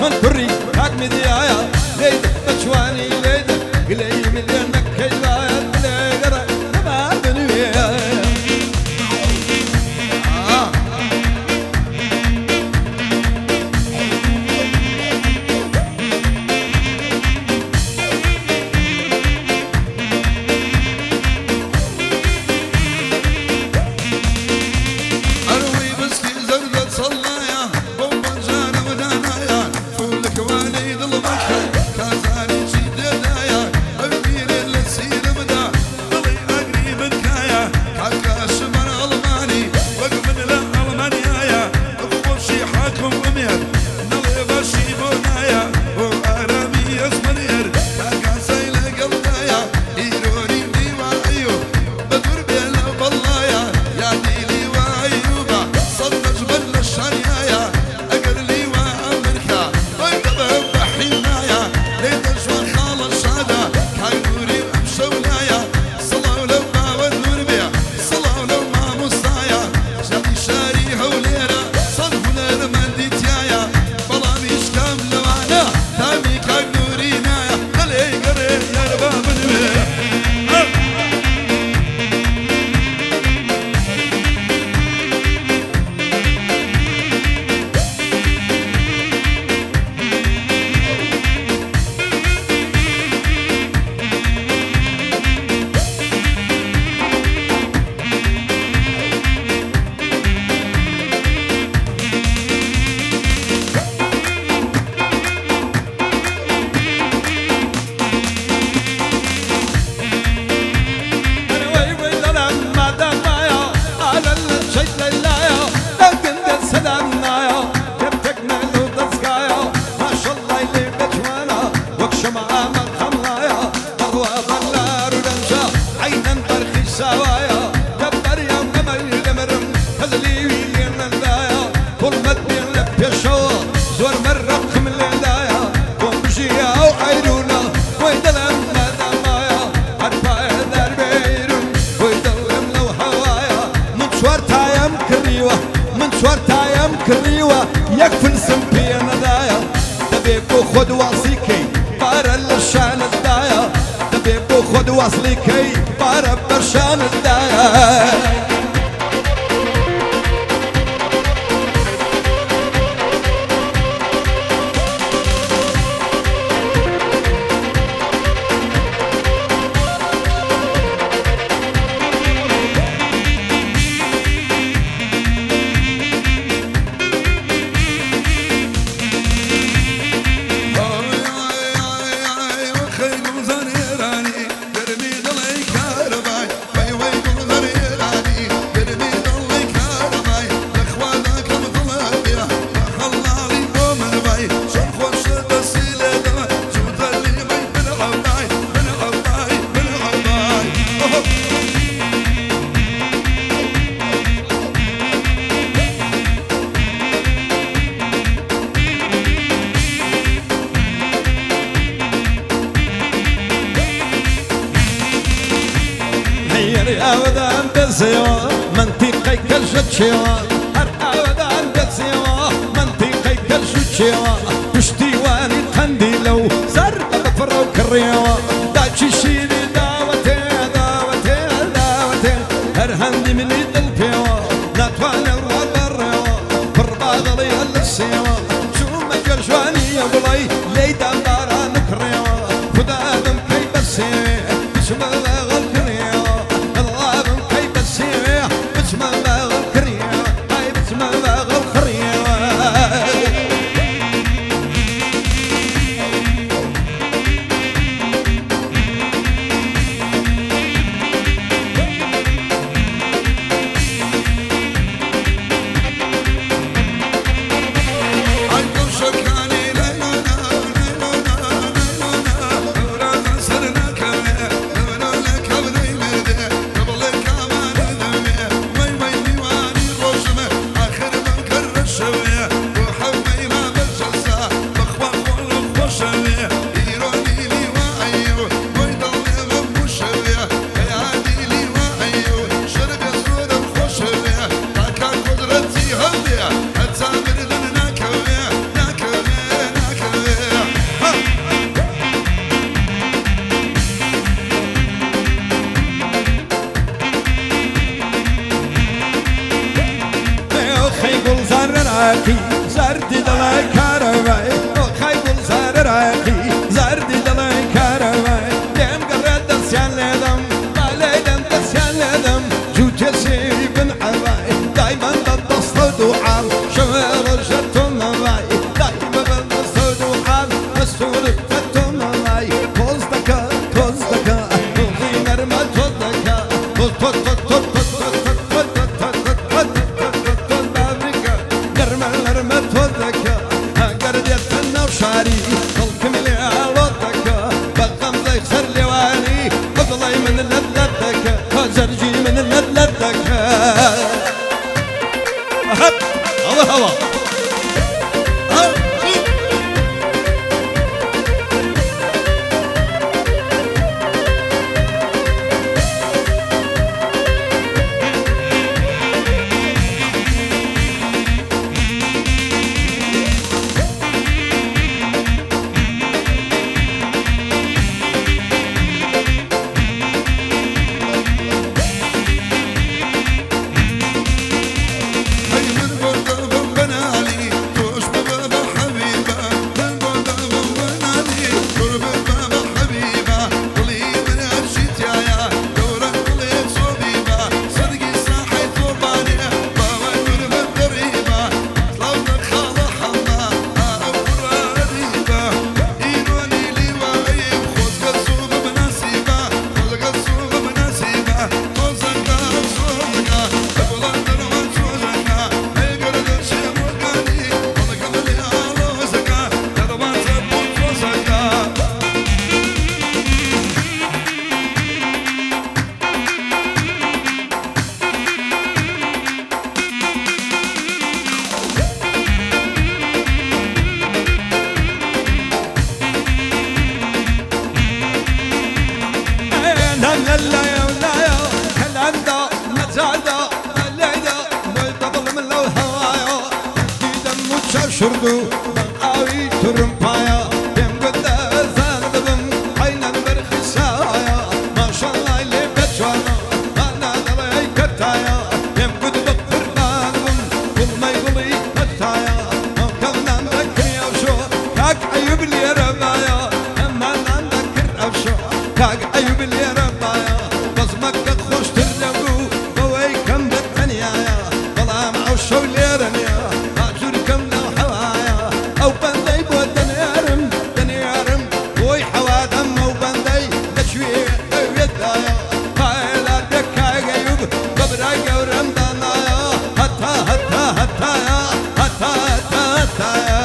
من کوڕی کاک میدیایە لێی بە جوانی لێ. خۆت وەسڵی کەی پارە بەرشانتدا. ئاوەدان دەزێەوە منتیقەی کەژە چێوە، هەر ئاوەدان دەزێەوە منتیقەی کەژ و چێوە، پشتیوانی قەندیلە و سەر بە بەفڕە و کڕیەوە، داچی شیری داوەتێ داوەتێ داوەتێ، هەر هەندی منی دڵ پێوە ناتوانێ ڕابەڕێەوە، پڕ بادڵی هەلسێەوە، چوومە گەرژوانیە گوڵی لێیدان باران و کڕێەوە، خوددا بم کەی بەسێ بچمە لەگەڵ کڕێەوە، دڵابم کەی بەسێ بچمە لەگەڵ کڕێەوە، ئای بچمە لەگەڵ کڕێەوە. خەی گوڵزار عێراقی زەردی دڵای کارەوای، خەی گوڵزار عێراقی زەردی دڵای کارەوای، لێم گەڕێ دەستیان لێدەم با لێدەم دەستیان لێدەم، جووتێ سێوی بن عەوای دایمەن بە دەستە و دوعام شەوێ ڕۆژە تۆ مەوای، دایمە بە دەستە و دوعام مەستوورتە تۆ مەوای، تۆز دەکا تۆز دەکا تۆزی نەرمە تۆز دەکا، تۆز تۆز تۆز تۆز تۆز تۆز تۆز تۆز تۆز تۆز بابریکە نەرمە نەرمە تۆز دەکا، ئەگەر دێتە ناو شاری خەڵکم لێ ئاڵۆت دەکا، بە غەمزەی سەر لێوانی بەدڵی من لەت لەت دەکا، زەرجی من لەت لەت دەکا. هەوە هەوە. شردو ئاوی تورم پایە پێم گوت دەزان دەبم عینەن بەرخی سایە. کاک ئەیوب لێرە بایە بەزمەکە خۆشتر دەبوو بەوەی کەم بە تەنیایە بەڵام ئەو شەو لێرە نییە باجورکەم لەو حەوایە ئەو بەندەی بۆ دەنێرم دەنێرم بۆی حەوادەم ئەو بەندەی لەکوێ ئەوێدایە پایەلار بێ کاک ئەیوب بە برای گەورەم دانایە هەتا هەتا هەتایە هەتا هەتا هەتایە.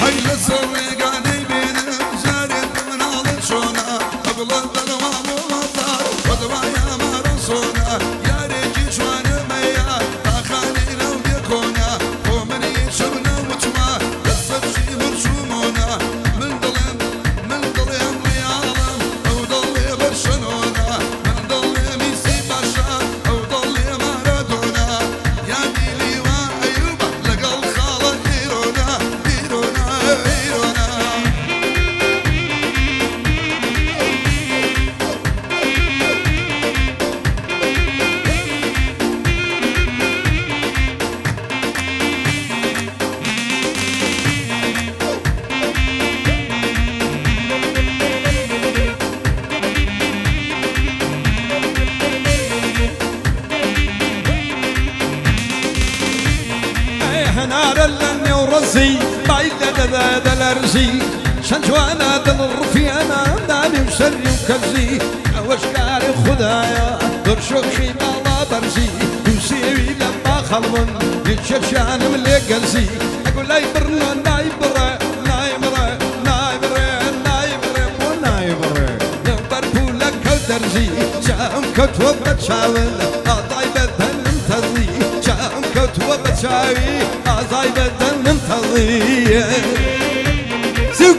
هەی لەسەر ڕێگا دەیبینم جارێ مناڵە چۆنە ئەبڵە دەڕوا بۆ مەزار بەدوای ئامارە سۆنە یارێکی جوانمەیە ئاخانی لەو دێکۆنە بۆ من هیچم نەوتوە لەسەر چی مرچوومۆنە من دڵێم من دڵێم ڕیاڵم ئەو دڵێ بەرشەلۆنە من دڵێ میسی باشە ئەو دڵێ مارادۆنا یانی لیوا ئەیوبە لەگەڵ خاڵە ئیرۆنا ئیرۆنا ئیرۆنا. ئەی هەنارە لە نێو ڕەزی بای لە دەدا دەلەرزی چەند جوانە دڵ ڕفیانە دانی و سەری و کەزی ئەوەش کاری خودایە دڕشۆخی باڵا بەرزی دووسێوی لە باخەڵبوون یەکێکیانم لێ گەزی ئەگو لای بڕنە نایبڕێ نایبڕێ نایبڕێ نایبڕێ بۆ نایبڕێ لەبەر پولەکە و دەرزی چاوم کەوتووە بە چاون ئازای بە دەنم تەزی چاوم کەوتووە بە چاوی ئازای بە دەنم تەزی سوک.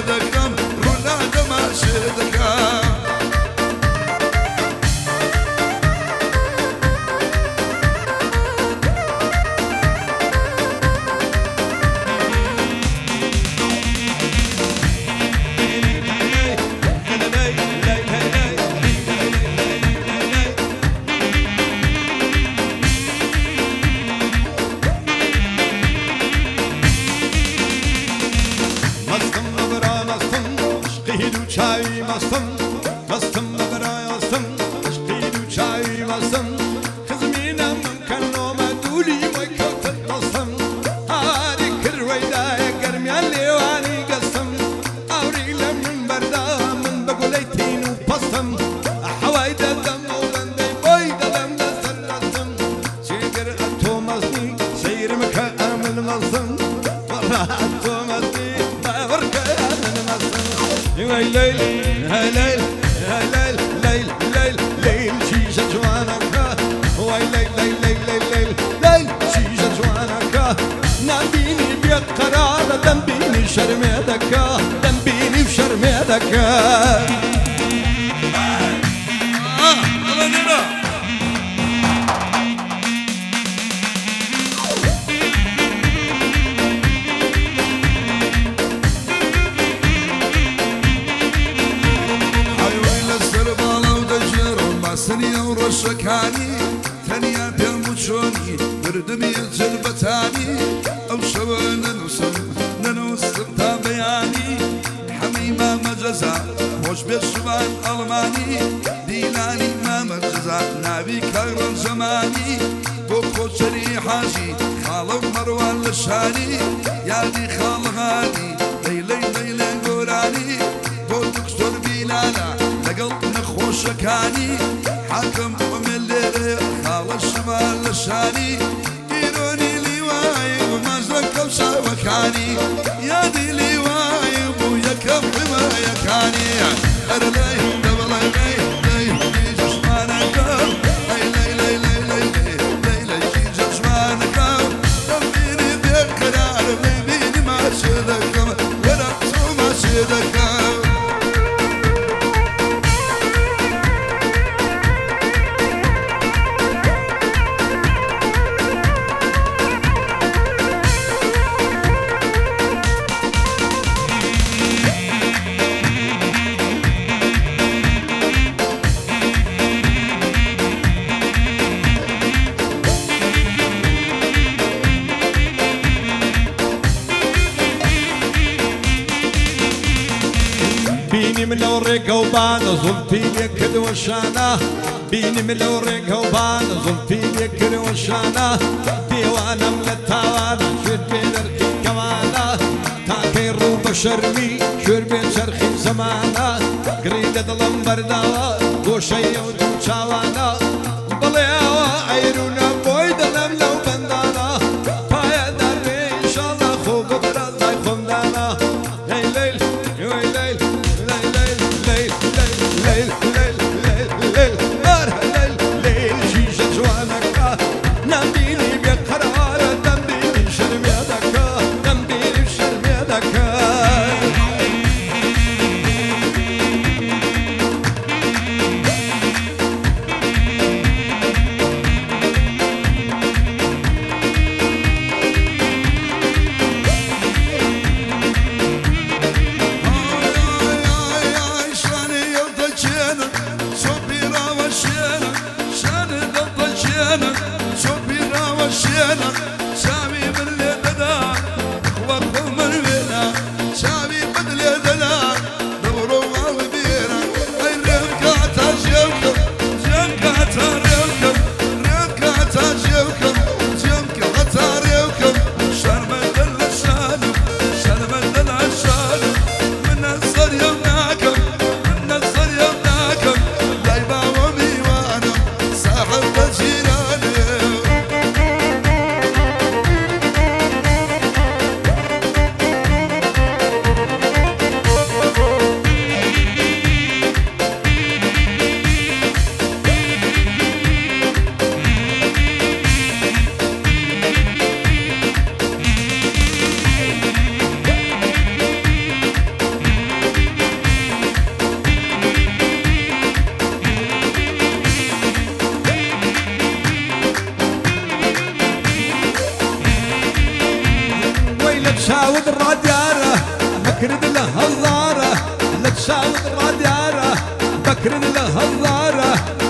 دەکەم. مەستم بەبرا مەستم عشقی دوو چاوی مەستم مەستم بەبرا مەستم عشقی دوو چاوی مەستم خزمینە من کەنۆمە دوولی وەی کەوتە دەستم هاری کروەیدایە گەرمیان لێوانی گەستم ئاوری لە من بەردا من بە گولەی تین و پەستم حەوای دەدەم ئەو بەندەی بۆی دەڵێم لەسەر دەستم جێگر ئەتۆ مەزنی سەیرم کە ئەمن مەزن وەڵا ئەتۆ مەزنی باوەڕکە ئەمن مەزن وەی لەیل هەی لەیل هەی لەیل لەیل لەیل لەیل چیژە جوانەکە وەی لەیل لەیل لەیل لەیل لەیل لەیل چیژە جوانەکە نامبینی بێقەرارە دەمبینی شەرمێ دەکا دەمبینی و شەرمێ دەکا. ئەڵێ نێرە. هەیوەی لەسەر باڵا و دەژێڕم ماسنی ئەو ڕەشەکانی تەنیا پێم و چۆنی مردمی جلبەتانی ئەو شەوە نەنووسم نەنووسم تا بەیانی حەمەی مام جەزا خۆش بێ شوان ئەڵمانی دیلانی مامە جەزا ناوی کاک زەمانی بۆ کۆچەری حاجی خاڵە مەڕوان لە شاری یادی خاڵغانی لەیلەی لەیلە گۆرانی بۆ دکتۆر بیلالە لەگەڵ نەخۆشەکانی حاکم ئومێ لێرێ خاڵە شوان لە شاری ئیرۆنی لیوای و ماژەکەم شاوەکانی یادی لیوای بوو یەکەم حمایەکانی ئەرە لەی دەبڵێ لەی لەی جەژمانەکەم لەی لەی لەی لەی لەی لەی لەی جەژمانەکەم دەمبینی بێقەرارم نەیبینی ماچێ دەکەم وەرە تۆ ماچێ دەکەم. بینیم لەو ڕێگەوبان زوڵفی لێکردوە شانە بینیم لەو ڕێگەوبان زوڵفی لێکردوە شانە دێوانم لە تاوانە شوێت بێ نرخی کەوانە تاکەی ڕوو بە شەرمی شوێر بێ چەرخی زەمانە گڕی لە دڵم بەرداوە گۆشەی ئەو دوو چاوانە بڵێ ئەوە عەیرونە بۆی دڵم لەو بەندانە پایەدار بێ ئینشاڵڵا خۆ بە بەرازای خۆم دانا لەی لەی لەی لەی لەی لەی لەی لەی لەی لەی لەی ئەرە لەی لەی ژیژە جوانەکە نەمبینی بێقەرارە دەمبینی شەرمێ دەکە دەمبینی شەرمێ دەکە. لتشاود الراديارة بكرد له الزارة لتشاود الراديارة بكرد له الزارة.